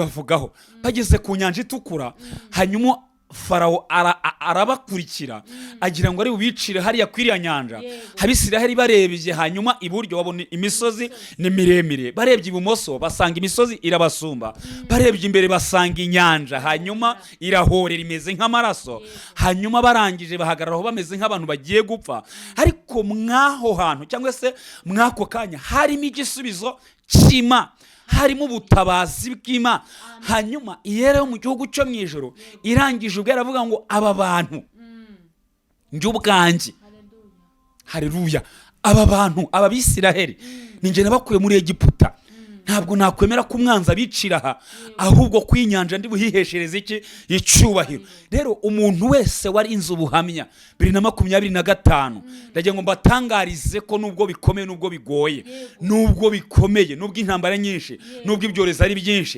Bavugaho bageze ku Nyanja Itukura, hanyuma Farawo arabakurikira, agira ngo ari bubicire hariya ku iriya nyanja. Abisiraheli barebye, hanyuma iburyo babona imisozi ni miremire, barebye ibumoso basanga imisozi irabasumba, barebye imbere basanga inyanja, hanyuma irahorera imeze nk'amaraso. Hanyuma barangije bahagarara aho bameze nk'abantu bagiye gupfa. Ariko mw'aho hantu, cyangwa se mw'ako kanya, harimo igisubizo cy'Imana, harimo ubutabazi bw'Imana. Hanyuma iyera yo mu gihugu cyo mu ijoro irangije ubwo yaravuga ngo: "Aba bantu njye ubwanjye, hareruya, aba bantu, aba Bisiraheli, ni njye nabakuye muri Egiputa. Ntabwo nakwemera ko umwanzi abicira aha, ahubwo ku inyanja ndi buhiheshereze iki? Icyubahiro." Rero umuntu wese warinze ubuhamya 2025, ndagira ngo mbatangarize ko nubwo bikomeye, nubwo bigoye, nubwo bikomeye, nubwo intambara nyinshi, nubwo ibyorezo ari byinshi.